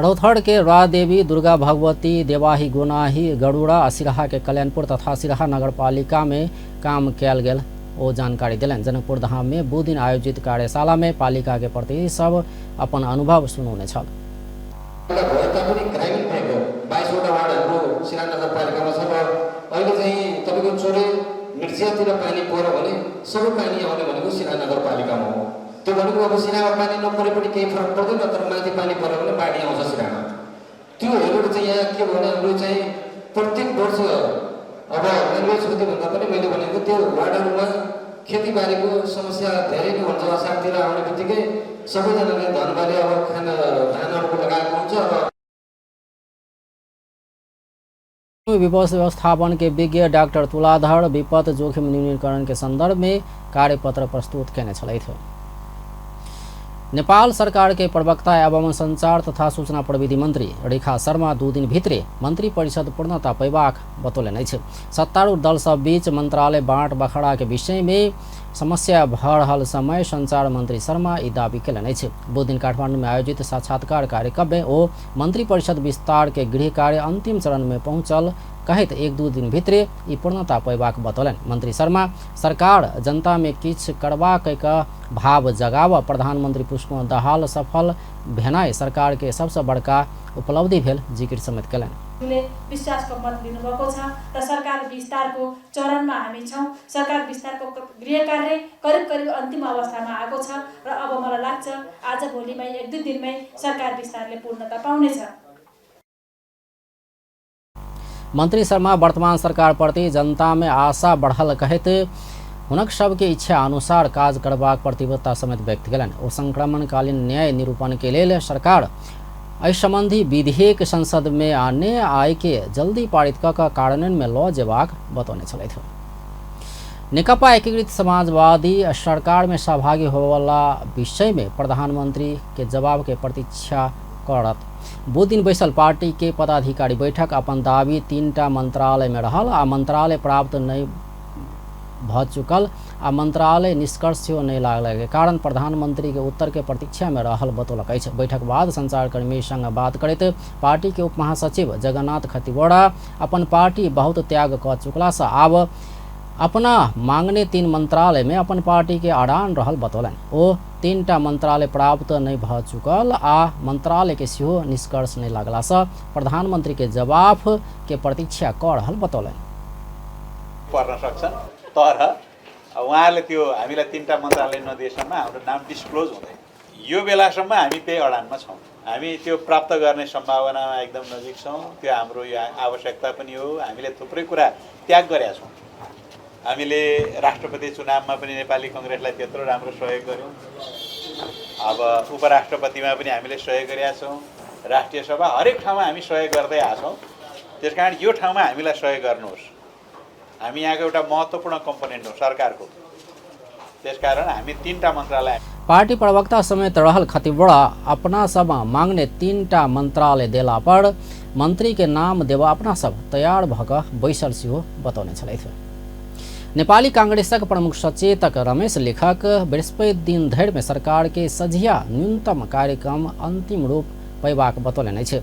रौतहट के रादेवी, दुर्गा भगवती, देवाही, गोनाही, गरुड़ा, सिरहा के कल्याणपुर तथा सिरहा नगरपालिका में काम कयल गेल ओ जानकारी दिलनि। जनकपुर धाम में बुध दिन आयोजित कार्यशाला में पालिका के प्रतिनिधि सब अपन अनुभव सुनौने छल। भए तापनि ग्रामीण भेग हो, 22वटा वार्ड हाम्रो सिरहा नगरपालिकामा छ र अहिले चाहिँ तपाईँको चोरे मिर्जियातिर पानी पऱ्यो भने सबै पानी आउने भनेको सिरहा नगरपालिकामा हो। त्यो भनेको अब सिरहामा पानी नपरे पनि केही फरक पर्दैन, तर माथि पानी पऱ्यो भने बाढी आउँछ सिरहामा। त्यो हेरेर चाहिँ यहाँ के भने हाम्रो चाहिँ प्रत्येक वर्ष अब मानवीय क्षतिभन्दा पनि मैले भनेको त्यो वार्डहरूमा खेतीबारीको समस्या धेरै नै हुन्छ। असारतिर आउने बित्तिकै सबैजनाले धनबारी अब खाना धानहरूको लगाएको हुन्छ। अब विपद व्यवस्थापन के विज्ञ डाक्टर तुलाधर विपद जोखिम न्यूनीकरण के संदर्भ में कार्यपत्र प्रस्तुत केने छलथि। नेपाल सरकार के प्रवक्ता एवं संचार तथा सूचना प्रविधि मंत्री रेखा शर्मा 2 दिन भित्रे मंत्री परिषद पूर्णता पैबाक बतौलनि अछि। सत्तारूढ़ दल सब बीच मंत्रालय बाँट बखड़ा के विषय में समस्या भ रहल समय संचार मंत्री शर्मा ई दावी केलनि अछि। बुध दिन काठमांडू में आयोजित साक्षात्कार कार्यक्रम में ओ मंत्री परिषद विस्तार के गृह कार्य अंतिम चरण में पहुंचल कहैत 1-2 दिन भित्रे ई पूर्णता पैबाक बतौलनि। मंत्री शर्मा सरकार जनता में किछु करबाक भाव जगाव प्रधानमंत्री पुष्पकमल दाहाल सफल भेनाइ सरकार के सबसे बड़का उपलब्धि भेल जिकिर समेत केलनि। विश्वासको मत लिनुभएको छ र सरकार विस्तारको चरणमा हामी छौँ। सरकार विस्तारको गृह कार्य करिब करिब अन्तिम अवस्थामा आएको छ र अब मलाई लाग्छ आज भोलिमै 1-2 दिनमै सरकार विस्तारले पूर्णता पाउनेछ। मंत्री शर्मा वर्तमान सरकार प्रति जनता में आशा बढ़ल कहैत हुनक सबके इच्छा अनुसार काज करबाक प्रतिबद्धता समेत व्यक्त केलनि। ओ संक्रमणकालीन न्याय निरूपण के लेल सरकार एहि संबंधी विधेयक संसद में आने आय के जल्दी पारित क कार्यान्वयन में ल जेबाक बतौने छलथि। नेकपा एकीकृत समाजवादी सरकार में सहभागी होवला विषय में प्रधानमंत्री के जवाब के प्रतीक्षा करत। बुध दिन बैसल पार्टी के पदाधिकारी बैठक अपन दावी 3टा मंत्रालय में रहल आ मंत्रालय प्राप्त नहीं भ चुकल आ मंत्रालय निष्कर्ष सेहो नहि लागल के कारण प्रधानमंत्री के उत्तर के प्रतीक्षा में रहल बतौलक अछि। बैठक बाद संचारकर्मी संग बात करैत पार्टी के उप महासचिव जगन्नाथ खतिवड़ा अपन पार्टी बहुत त्याग क चुकला से आब अपना मांगने 3 मंत्रालय में अपन पार्टी के अड़ान रहल बतौलनि। ओ 3टा मंत्रालय प्राप्त नहि भ चुकल आ मंत्रालय के सेहो निष्कर्ष नहि लागला से प्रधानमंत्री के जवाब के प्रतीक्षा क रहल बतौलनि। पर्न सक्छन् तर उहाँहरूले त्यो हामीलाई 3टा मन्त्रालय नदिएसम्म हाम्रो नाम डिस्क्लोज हुँदैन। यो बेलासम्म हामी त्यही अडानमा छौँ। हामी त्यो प्राप्त गर्ने सम्भावनामा एकदम नजिक छौँ। त्यो हाम्रो यो आवश्यकता पनि हो। हामीले थुप्रै कुरा त्याग गरेका छौँ। हामीले राष्ट्रपति चुनावमा पनि नेपाली कङ्ग्रेसलाई त्यत्रो राम्रो सहयोग गऱ्यौँ। अब उपराष्ट्रपतिमा पनि हामीले सहयोग गरेका छौँ। राष्ट्रिय सभा हरेक ठाउँमा हामी सहयोग गर्दै आएको छौँ। त्यस कारण यो ठाउँमा हामीलाई सहयोग गर्नुहोस्। हामी यहाँको एउटा महत्त्वपूर्ण कम्पोनेन्ट हो सरकारको। त्यसकारण हामी 3टा मन्त्रालय। पार्टी प्रवक्ता समेत रहल खतिवड़ा अपना सब मांगने 3टा मंत्रालय देला पर मंत्री के नाम देवा अपना सब तैयार भ क बैसल सेहो बतौने छलथि। नेपाली कांग्रेसक प्रमुख सचेतक रमेश लेखक बृहस्पति दिन धरि में सरकार के सझिया न्यूनतम कार्यक्रम अंतिम रूप पैबाक बतौलनि अछि।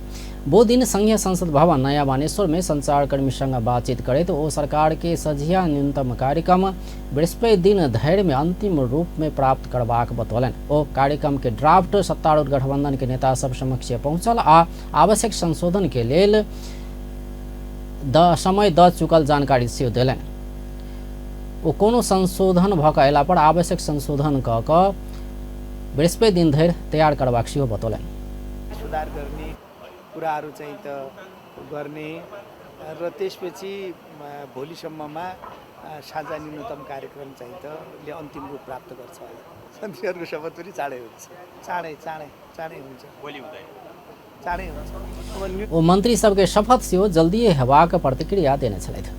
वो दिन संघीय संसद भवन नया बानेश्वर में संचारकर्मी संग बातचीत करैत ओ सरकार के सझिया न्यूनतम कार्यक्रम बृहस्पति दिन धरि में अंतिम रूप में प्राप्त करबाक बतौलनि। ओ कार्यक्रम के ड्राफ्ट सत्तारूढ़ गठबंधन के नेता सब समक्ष पहुंचल आ आवश्यक संशोधन के लेल समय द चुकल जानकारी सेहो देलनि। ओ कोनो संशोधन भ क अयला पर आवश्यक संशोधन क क बृहस्पति दिन धरि तैयार करबाक सेहो बतौलनि। सुधार गर्ने कुराहरू चाहिँ त गर्ने र त्यसपछि भोलिसम्ममा साझा न्यूनतम कार्यक्रम चाहिँ त ले अन्तिम रूप प्राप्त गर्छ होला। मन्त्रीहरूको शपथ पनि चाँडै हुन्छ। चाँडै चाँडै चाँडै हुन्छ। भोलि हुँदैन, चाँडै हुन्छ। ओ मंत्री सबके शपथ सेहो जल्दिए हेबाक प्रतिक्रिया देने छलथि।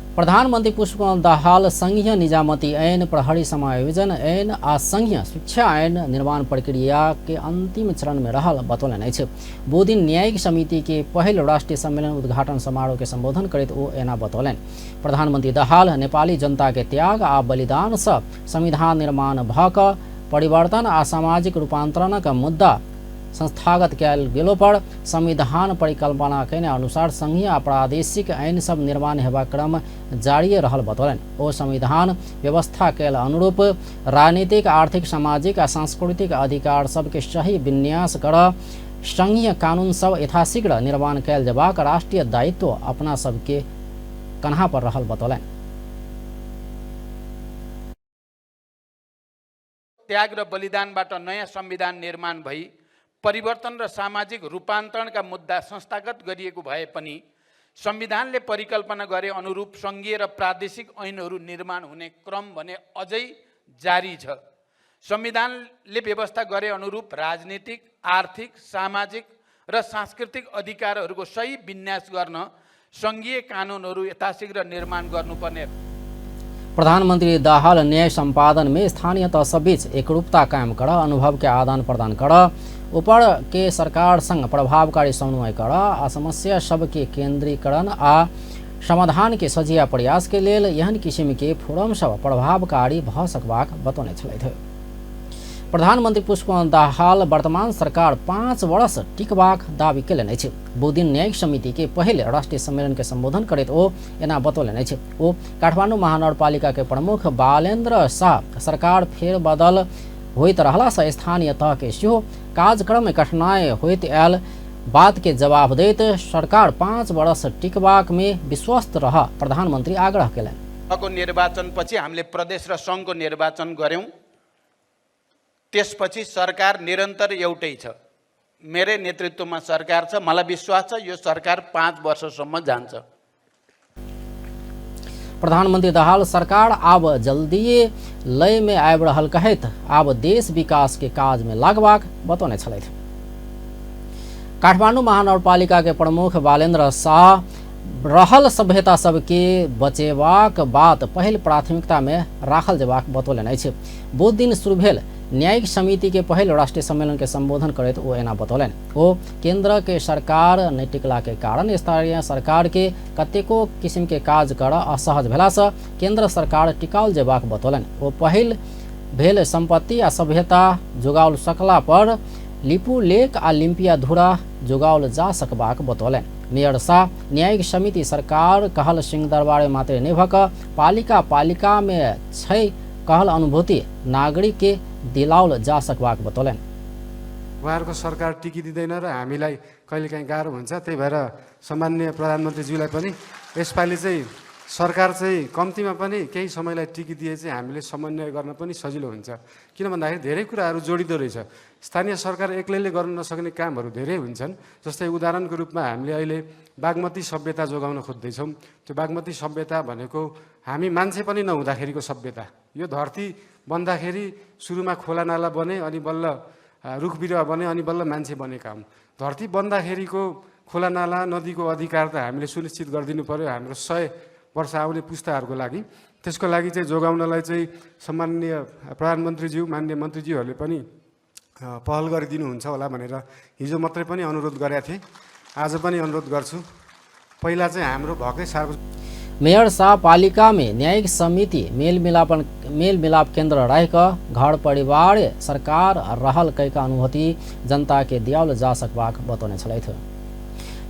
प्रधानमंत्री पुष्पकमल दाहाल संघीय निजामती ऐन, प्रहरी समायोजन ऐन आ संघीय शिक्षा ऐन निर्माण प्रक्रिया के अंतिम चरण में रहल बतौलनि अछि। वो दिन न्यायिक समिति के पहिल राष्ट्रीय सम्मेलन उद्घाटन समारोह के संबोधन करैत ओ एना बतौलनि। प्रधानमंत्री दाहाल नेपाली जनता के त्याग आ बलिदान से संविधान निर्माण भ क परिवर्तन आ सामाजिक रूपांतरणक मुद्दा संस्थागत कयल गेलो पर संविधान परिकल्पना केने अनुसार संघीय आ प्रादेशिक ऐन सब निर्माण हेबाक क्रम जारी रहल बतौलनि। ओ संविधान व्यवस्था कयल अनुरूप राजनीतिक, आर्थिक, सामाजिक आ सांस्कृतिक अधिकार सबके सही विन्यास कर संघीय कानून सब यथाशीघ्र निर्माण कयल जेबाक राष्ट्रीय दायित्व अपना सबके कन्हा पर रहल बतौलनि। त्याग र बलिदानबाट नयाँ संविधान निर्माण भई परिवर्तन र सामाजिक रूपान्तरणका मुद्दा संस्थागत गरिएको भए पनि संविधानले परिकल्पना गरे अनुरूप सङ्घीय र प्रादेशिक ऐनहरू निर्माण हुने क्रम भने अझै जारी छ। संविधानले व्यवस्था गरे अनुरूप राजनीतिक, आर्थिक, सामाजिक र सांस्कृतिक अधिकारहरूको सही विन्यास गर्न सङ्घीय कानुनहरू यथाशीघ्र निर्माण गर्नुपर्ने। प्रधानमंत्री दाहाल न्याय सम्पादन में स्थानीय तह सबीच एकरूपता कायम कर, अनुभव के आदान प्रदान कर, ऊपर के सरकार संग प्रभावकारी समन्वय कर आ समस्या सबके केंद्रीकरण आ समाधान के सजिया प्रयास के लेल एहन किसिम के फोरम सब प्रभावकारी भ सकबाक बतौने छलथि। प्रधानमंत्री पुष्पकमल दाहाल वर्तमान सरकार 5 वर्ष टिकबाक दावी केलनि अछि। बुधदिन न्यायिक समिति के पहिल राष्ट्रीय सम्मेलन के संबोधन करैत ओ एना बतौलनि अछि। ओ काठमाडौँ महानगरपालिका के प्रमुख बालेन्द्र शाह सरकार फेरबदल होइत रहला से स्थानीय तह के सेहो कार्यक्रम में कठिनाई होइत आयल बात के जवाब दैत सरकार 5 वर्ष टिकबाक में विश्वस्त रह प्रधानमंत्री आग्रह केलनि। निर्वाचनपछि हामीले प्रदेश र सङ्घको निर्वाचन गर्यौं। त्यसपछि सरकार निरन्तर एउटै छ। मेरै नेतृत्वमा सरकार छ। मलाई विश्वास छ यो सरकार 5 वर्षसम्म जान्छ। प्रधानमंत्री दाहाल सरकार आब जल्दिए लय में आबि रहल कहैत आब देश विकास के काज में लागबाक बतौने छलथि। काठमाडौँ महानगरपालिका के प्रमुख बालेन्द्र शाह रहल सभ्यता सबके बचेबाक बात पहिल प्राथमिकता में राखल जेबाक बतौलनि अछि। बुध दिन शुरू भेल न्यायिक समिति के पहिल राष्ट्रीय सम्मेलन के संबोधन करैत ओ एना बतौलनि। ओ केंद्र के सरकार नहि टिकला के कारण स्थानीय सरकार के कतेको किसिम के काज कर असहज भेलासँ केंद्र सरकार टिकाओल जेबाक बतौलनि। ओ पहिल भेल संपत्ति आ सभ्यता जोगाओल सकला पर लिपुलेख आ लिम्पियाधुरा जोगाओल जा सकबाक बतौलनि। मेयर शाह न्यायिक समिति सरकार कहल सिंहदरबार मात्रे नहि भऽ कऽ पालिका पालिका मे छै कहल अनुभूति नागरिक के दिलाओल जा सकबाक बतौलनि। उहाँहरूको सरकार टिकिदिँदैन र हामीलाई कहिलेकाहीँ गाह्रो हुन्छ। त्यही भएर सम्माननीय प्रधानमन्त्रीज्यूलाई पनि यसपालि चाहिँ सरकार चाहिँ कम्तीमा पनि केही समयलाई टिकिदिए चाहिँ हामीले समन्वय गर्न पनि सजिलो हुन्छ। किन भन्दाखेरि धेरै कुराहरू जोडिँदो रहेछ। स्थानीय सरकार एक्लैले गर्न नसक्ने कामहरू धेरै हुन्छन्। जस्तै उदाहरणको रूपमा हामीले अहिले बागमती सभ्यता जोगाउन खोज्दैछौँ। त्यो बागमती सभ्यता भनेको हामी मान्छे पनि नहुँदाखेरिको सभ्यता। यो धरती बन्दाखेरि सुरुमा खोला नाला बने अनि बल्ल रुख बिरुवा बने अनि बल्ल मान्छे बनेका हुन्। धरती बन्दाखेरिको खोला नाला नदीको अधिकार त हामीले सुनिश्चित गरिदिनु पर्यो हाम्रो 100 वर्ष आउने पुस्ताहरूको लागि। त्यसको लागि चाहिँ जोगाउनलाई चाहिँ सम्माननीय प्रधानमन्त्रीज्यू माननीय मन्त्रीज्यूहरूले पनि पहल गरिदिनुहुन्छ होला भनेर हिजो मात्रै पनि अनुरोध गरेका थिएँ, आज पनि अनुरोध गर्छु। पहिला चाहिँ हाम्रो भएकै सार्वजनिक मेयर शाह पालिका में न्यायिक समिति मेलमिलाप केंद्र रह घर परिवार सरकार रहल कैका अनुभूति जनता के दियाओल जा सकबाक बतौने छलथि।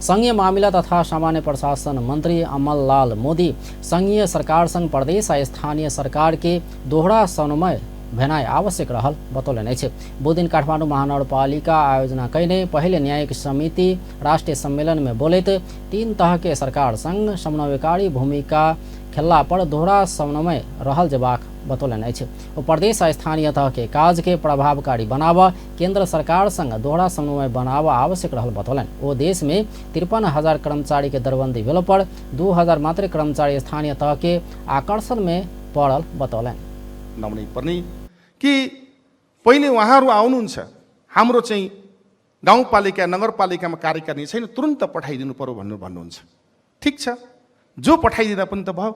संघीय मामिला तथा सामान्य प्रशासन मंत्री अमल लाल मोदी संघीय सरकार संग प्रदेश आ स्थानीय सरकार के दोहरा समन्वय भेनाइ आवश्यक रहल बतौलनि अछि। बुधदिन काठमाडौँ महानगरपालिका आयोजना कयने पहिले न्यायिक समिति राष्ट्रिय सम्मेलन में बोलैत तीन तह के सरकार संग समन्वयकारी भूमिका खेलला पर दोहरा समन्वय रहल जेबाक बतौलनि अछि। ओ प्रदेश आ स्थानीय तह के काज के प्रभावकारी बनाब केंद्र सरकार संग दोहरा समन्वय बनाब आवश्यक रहल बतौलनि। ओ देश में 53,000 कर्मचारी के दरबंदी भेलो पर 2,000 मात्र कर्मचारी स्थानीय तह के आकर्षण में पड़ल बतौलनि। नहुनै पर्ने कि पहिले उहाँहरू आउनुहुन्छ, हाम्रो चाहिँ गाउँपालिका नगरपालिकामा कार्यकारिणी छैन, तुरन्त पठाइदिनु पर्यो भन्नु भन्नुहुन्छ। ठिक छ, जो पठाइदिँदा पनि त भयो,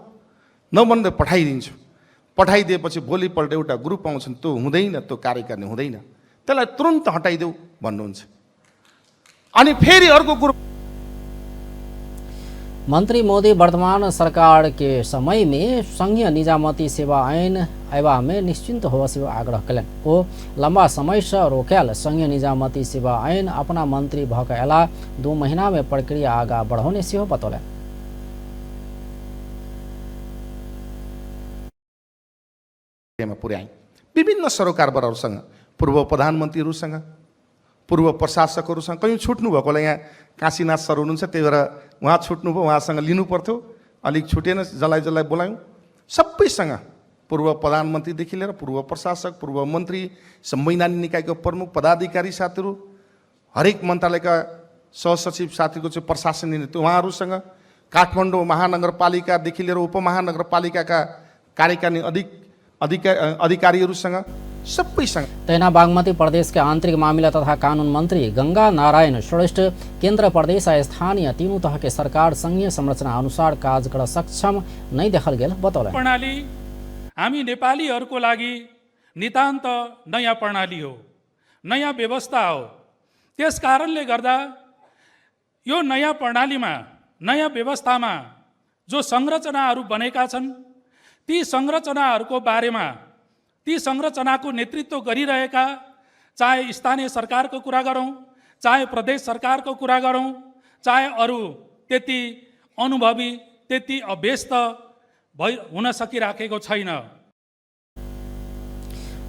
नभन्दा पठाइदिन्छु। पठाइदिएपछि भोलिपल्ट एउटा ग्रुप आउँछन्, त्यो हुँदैन, त्यो कार्यकारिणी हुँदैन, त्यसलाई तुरन्त हटाइदेऊ भन्नुहुन्छ। अनि फेरि अर्को ग्रुप। मंत्री मोदी वर्तमान सरकार के समय में संघीय निजामती सेवा ऐन अयबा में निश्चिंत होबय सेहो आग्रह कयलनि। ओ लंबा समय से रोकायल संघीय निजामती सेवा ऐन अपना मंत्री भऽ कऽ अयला 2 महीना में प्रक्रिया आगा बढ़ौने सेहो बतौलनि। पुर्याएँ विभिन्न सरोकारवालाहरूसँग, पूर्व प्रधानमन्त्रीहरूसँग, पूर्व प्रशासकहरूसँग। कहीँ छुट्नु भएकोलाई यहाँ काशीनाथ सर हुनुहुन्छ, त्यही भएर उहाँ छुट्नुभयो, उहाँसँग लिनु पर्थ्यो, अलिक छुटेन, जसलाई जसलाई बोलायौँ सबैसँग, पूर्व प्रधानमन्त्रीदेखि लिएर पूर्व प्रशासक, पूर्व मन्त्री, संवैधानिक निकायको प्रमुख पदाधिकारी साथीहरू, हरेक मन्त्रालयका सहसचिव साथीको चाहिँ प्रशासनिक नेतृत्व उहाँहरूसँग, काठमाडौँ महानगरपालिकादेखि लिएर उपमहानगरपालिकाका कार्यकारिणी अधिकारीहरूसँग, सबैसँग। तहिना बागमती प्रदेश के आंतरिक मामिला तथा कानून मंत्री गंगा नारायण श्रेष्ठ केंद्र प्रदेश आ स्थानीय तीनू तह के सरकार संघीय संरचना अनुसार काज कर सक्षम नहीं देखल गेल बतौलनि। प्रणाली हामी नेपालीहरूको लागि नितान्त नयाँ प्रणाली हो, नयाँ व्यवस्था हो। त्यस कारणले गर्दा यो नयाँ प्रणालीमा, नयाँ व्यवस्थामा जो संरचनाहरू बनेका छन् ती संरचनाहरूको बारेमा, ती संरचनाको नेतृत्व गरिरहेका, चाहे स्थानीय सरकारको कुरा गरौँ, चाहे प्रदेश सरकारको कुरा गरौँ, चाहे अरू त्यति अनुभवी, त्यति अभ्यस्त भई हुन सकिराखेको छैन।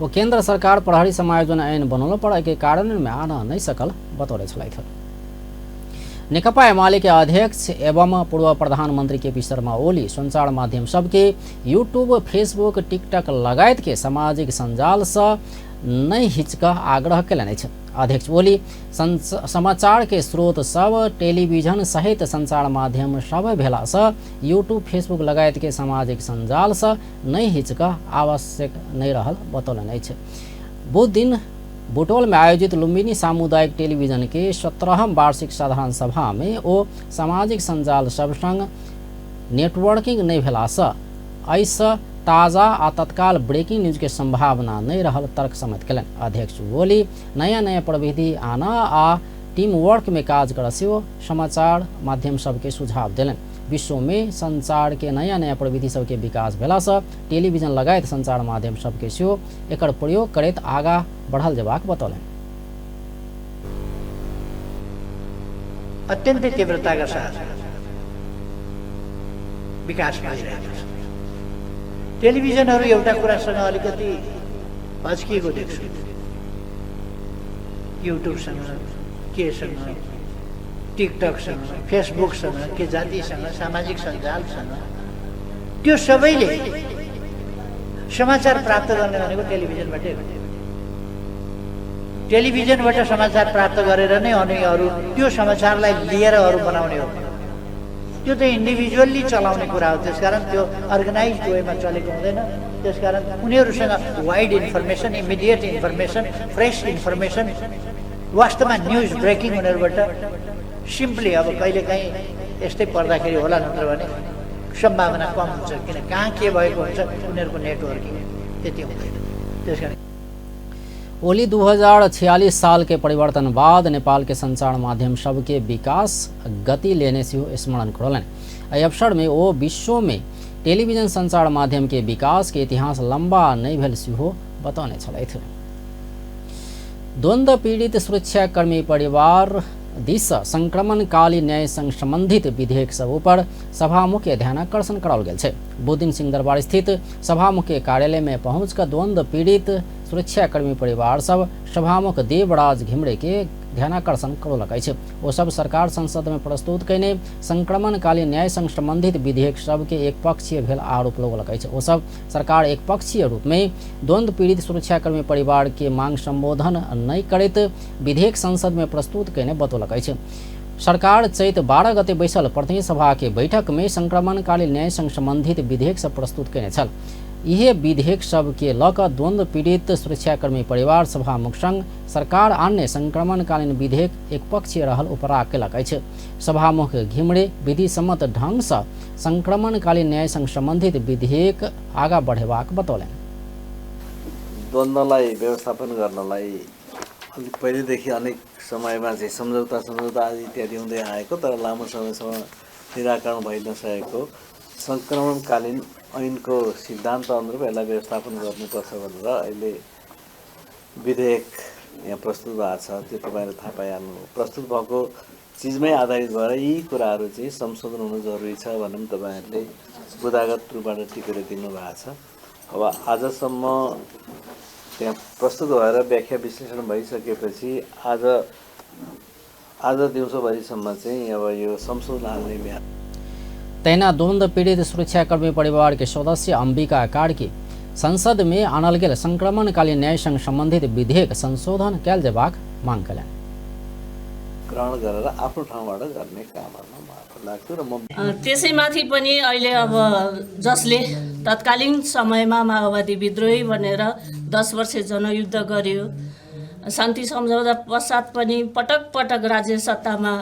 वो केंद्र सरकार प्रहरी समायोजन ऐन बनौलो पर एके कार्यान्वयन में आन नहीं सकल बतौले छलथि। नेकपा एमाले के अध्यक्ष एवं पूर्व प्रधानमंत्री केपी शर्मा ओली संचार माध्यम सबके यूट्यूब, फेसबुक, टिकटक लगायत के सामाजिक सञ्जाल से नहीं हिचक आग्रह कयलनि अछि। अध्यक्ष ओली समाचार के स्रोत सब टेलीविजन सहित संचार माध्यम सब भेला से यूट्यूब, फेसबुक लगायत के सामाजिक सञ्जाल से नहीं हिचक आवश्यक नहीं रहल बतौलनि अछि। बुध दिन बुटोल में आयोजित लुम्बिनी सामुदायिक टेलीविजन के 17वां वार्षिक साधारण सभा में ओ सामाजिक सञ्जाल सबसँग नेटवर्किंग नहीं भेलासँ एहिसँ ताजा आ तत्काल ब्रेकिंग न्यूज के संभावना नहीं रहल तर्क समेत केलनि। अध्यक्ष ओली नया नया प्रविधि आना आ टीम वर्क में काज कर सेहो समाचार माध्यम सबके सुझाव देलनि। विश्व में संचार के नया नया प्रविधि सबके विकास भेलासँ टेलीविजन लगायत संचार माध्यम सबके सेहो एकर प्रयोग करैत आगा बढ़ल जेबाक बतौलनि। अत्यन्तै तीव्रताका साथ विकास भइरहेको छ। टेलिभिजनहरू एउटा कुरासँग अलिकति भच्किएको देख्छु, युट्युबसँग, केसँग, टिकटकसँग, फेसबुकसँग, के जातिसँग, सामाजिक सञ्जालसँग, त्यो सबैले समाचार प्राप्त गर्ने भनेको टेलिभिजनबाटै हो। टेलिभिजनबाट समाचार प्राप्त गरेर नै अनि अरू त्यो समाचारलाई लिएर अरू बनाउने हो। त्यो त इन्डिभिजुअल्ली चलाउने कुरा हो, त्यसकारण त्यो अर्गनाइज वेमा चलेको हुँदैन। त्यसकारण उनीहरूसँग wide information, immediate information, fresh information, वास्तवमा न्युज ब्रेकिङ उनीहरूबाट सिम्पली अब कहिलेकाहीँ यस्तै पर्दाखेरि होला, नत्र भने सम्भावना कम हुन्छ, किन कहाँ के भएको हुन्छ उनीहरूको नेटवर्किङ त्यति हुँदैन। त्यसकारण ओली 2046 साल के परिवर्तन बाद नेपाल के संचार माध्यम सबके विकास गति लेने से स्मरण करौलनि। एहि अवसर में ओ विश्व में टेलीविजन संचार माध्यम के विकास के इतिहास लंबा नहीं भेल सेहो बतौने छलथि। द्वंद्व पीड़ित सुरक्षाकर्मी परिवार दिस संक्रमणकालीन न्याय संग संबंधित विधेयक सब ऊपर सभामुख ध्यानाकर्षण कराओल गेल छै। बुधदिन सिंहदरबार स्थित सभामुख कार्यालय में पहुंचकर द्वंद्व पीड़ित सुरक्षाकर्मी परिवार सब सभामुख देवराज घिमरे के ध्यानाकर्षण करौलक अछि। ओ सब सरकार संसद में प्रस्तुत कयने संक्रमणकालीन न्याय संग संबंधित विधेयक सबके एकपक्षीय भेल आरोप लगौलक अछि। ओ सब सरकार एकपक्षीय रूप में द्वंद्व पीड़ित सुरक्षाकर्मी परिवार के मांग संबोधन नहीं करैत विधेयक संसद में प्रस्तुत कयने बतौलक अछि। सरकार चैत 12 गते बैसल प्रतिनिधि सभा के बैठक में संक्रमणकालीन न्याय संग संबंधित विधेयक सब प्रस्तुत कयने छल। इहे विधेयक सबके लऽ कऽ द्वंद्व पीड़ित सुरक्षाकर्मी परिवार सभामुख संग सरकार अन्य संक्रमणकालीन विधेयक एकपक्षीय रहल उपराग केलक अछि। सभामुख घिमरे विधि सम्मत ढंग सँ संक्रमणकालीन न्याय संग संबंधित विधेयक आगा बढ़ेबाक बतौलनि। द्वन्द्वलाई व्यवस्थापन गर्नलाई अलिक पहिलेदेखि अनेक समयमा चाहिँ सम्झौता आदि इत्यादि हुँदै आएको, तर लामो समयसम्म निराकरण भइ नसकेको सङ्क्रमणकालीन ऐनको सिद्धान्त अनुरूप यसलाई व्यवस्थापन गर्नुपर्छ भनेर अहिले विधेयक यहाँ प्रस्तुत भएको छ। त्यो तपाईँहरूले थाहा पाइहाल्नु। प्रस्तुत भएको चिजमै आधारित भएर यी कुराहरू चाहिँ संशोधन हुनु जरुरी छ भनेर पनि तपाईँहरूले बुदागत रूपबाट टिपेर दिनुभएको छ। अब आजसम्म त्यहाँ प्रस्तुत भएर व्याख्या विश्लेषण भइसकेपछि आज आज दिउँसोभरिसम्म चाहिँ अब यो संशोधन हाल्ने म्याद। तहिना द्वंद्व पीड़ित सुरक्षाकर्मी परिवार के सदस्य अंबिका कार्की संसद में आनल गेल संक्रमणकालीन न्याय संग संबंधित विधेयक संशोधन कयल जेबाक मांग कयलनि। ग्रहण गरेर आफ्नो ठाउँबाट गर्ने काममा म आफू लाग्छु र म त्यसैमाथि पनि अहिले अब जसले तत्कालीन समयमा माओवादी विद्रोही भनेर 10 वर्ष जनयुद्ध गर्यो, शान्ति सम्झौता पश्चात पनि पटक पटक राज्य सत्तामा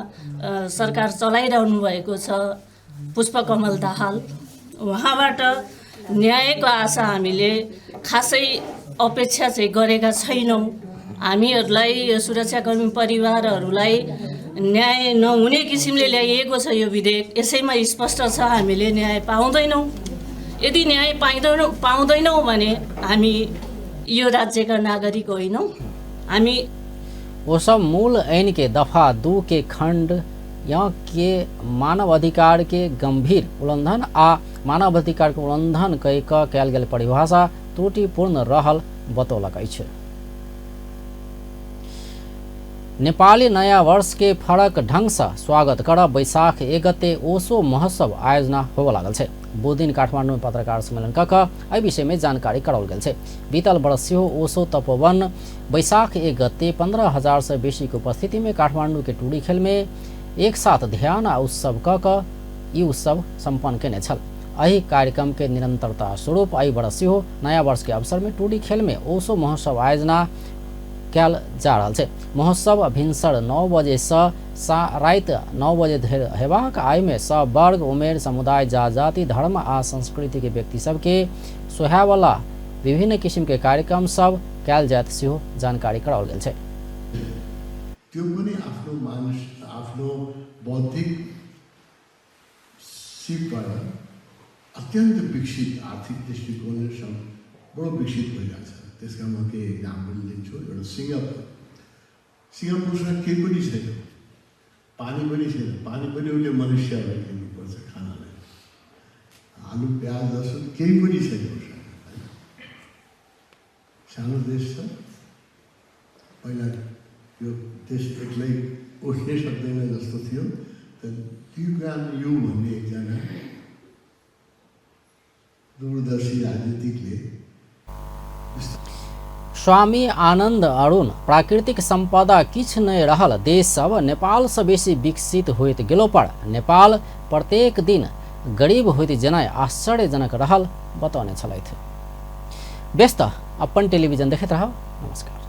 सरकार चलाइरहनु भएको छ पुष्पकमल दाहाल, उहाँबाट न्यायको आशा हामीले खासै अपेक्षा चाहिँ गरेका छैनौँ। हामीहरूलाई यो सुरक्षाकर्मी परिवारहरूलाई न्याय नहुने किसिमले ल्याइएको छ यो विधेयक, यसैमा स्पष्ट छ हामीले न्याय पाउँदैनौँ। यदि न्याय पाउँदैनौँ भने हामी यो राज्यका नागरिक होइनौँ। हामी वो सब मूल ऐन के दफा 2 के खंड या के मानव अधिकार के गंभीर उल्लंघन आ मानव अधिकार के उल्लंघन कय क कयल गेल परिभाषा त्रुटिपूर्ण रहल बतौलक अछि। नेपाली नयाँ वर्ष के फरक ढंग से स्वागत कर बैसाख 1 गते ओसो महोत्सव आयोजना होबय लागल छै। बुधदिन काठमाडौँ में पत्रकार सम्मेलन क एहि विषय में जानकारी कराओल गेल छै। बीतल वर्ष सेहो ओसो तपोवन बैसाख 1 गते 15,000 से बेसी के उपस्थिति में काठमाडौँ के टुडी खेल में एक साथ ध्यान आ उत्सव क ई उत्सव सम्पन्न केने छल। एहि कार्यक्रम के निरंतरता स्वरूप एहि वर्ष सेहो नयाँ वर्ष के अवसर में टुडी खेल में ओसो महोत्सव आयोजना कयल जा रहल छै। महोत्सव भिनसर 9 बजे सँ राति 9 बजे धरि हेबाक आइमे सब वर्ग, उमेर, समुदाय, जात जाति, धर्म आ संस्कृति के व्यक्ति सबके सोहायवला विभिन्न किसिम के कार्यक्रम सब कयल जायत सेहो जानकारी कराओल गेल छै। त्यो पनि आफ्नो मानस आफ्नो बौद्धिक सिपबाट अत्यन्त विकसित आर्थिक दृष्टिकोणले सब बडो विकसित भइरहेछ। त्यसका म केही इक्जाम्पल दिन्छु। एउटा सिङ्गापुर, सिङ्गापुरसँग केही पनि छैन, पानी पनि छैन, पानी पनि उसले मलेसियाबाट किन्नुपर्छ खानालाई, आलु प्याज लसुन केही पनि छैन उसँग। सानो देश छ, पहिला यो देश एक्लै उठ्नै सक्दैन जस्तो थियो। त ली you भन्ने एकजना दूरदर्शी राजनीतिकले स्वामी आनन्द अरुण प्राकृतिक सम्पदा किछ नहि रहल देश सब नेपाल से बेसी विकसित होइत गेलो पर नेपाल प्रत्येक दिन गरीब होइत जेनाइ आश्चर्यजनक रहल बतौने छलथि। व्यस्त अपन टेलिभिजन देखैत रहब। नमस्कार।